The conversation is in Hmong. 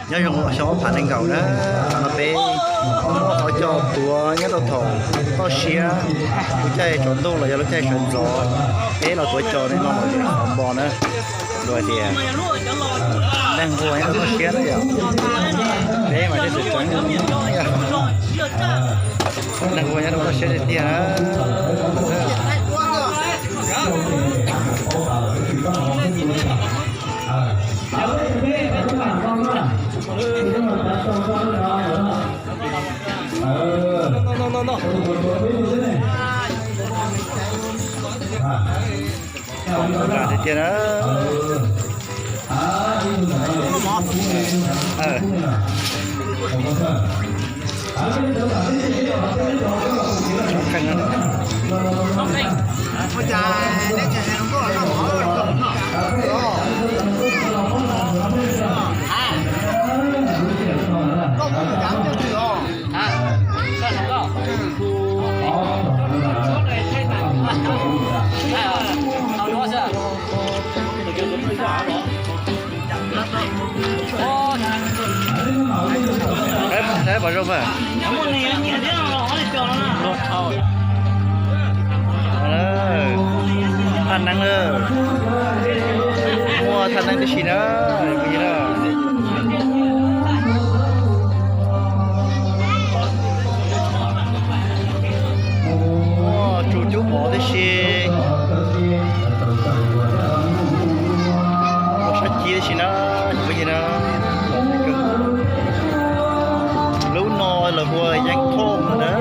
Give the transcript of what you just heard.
Nyob zoo xyoo ob phav nees nkaum na, no peb muaj qhov cos tuav nyob rau thaum toj siab, lub caij tsaus ntuj los yog lub caij sawv ntxov, peb los tuav cos no los yog xov npo na. Luag tias neeg nquag nyob rau toj siab na yom, peb mas tej xwm tseeb, neeg nquag nyob rau toj siab tiag tiag na. Tiag tiag na. Saib pom zoo mas. Thaj neeb, muaj thaj neeb tib si na. Muaj tsu cub mov tib si, muaj sab cib tib si na, cov phooj ywg na. Lub no lawv hu ua yeeb thoj na.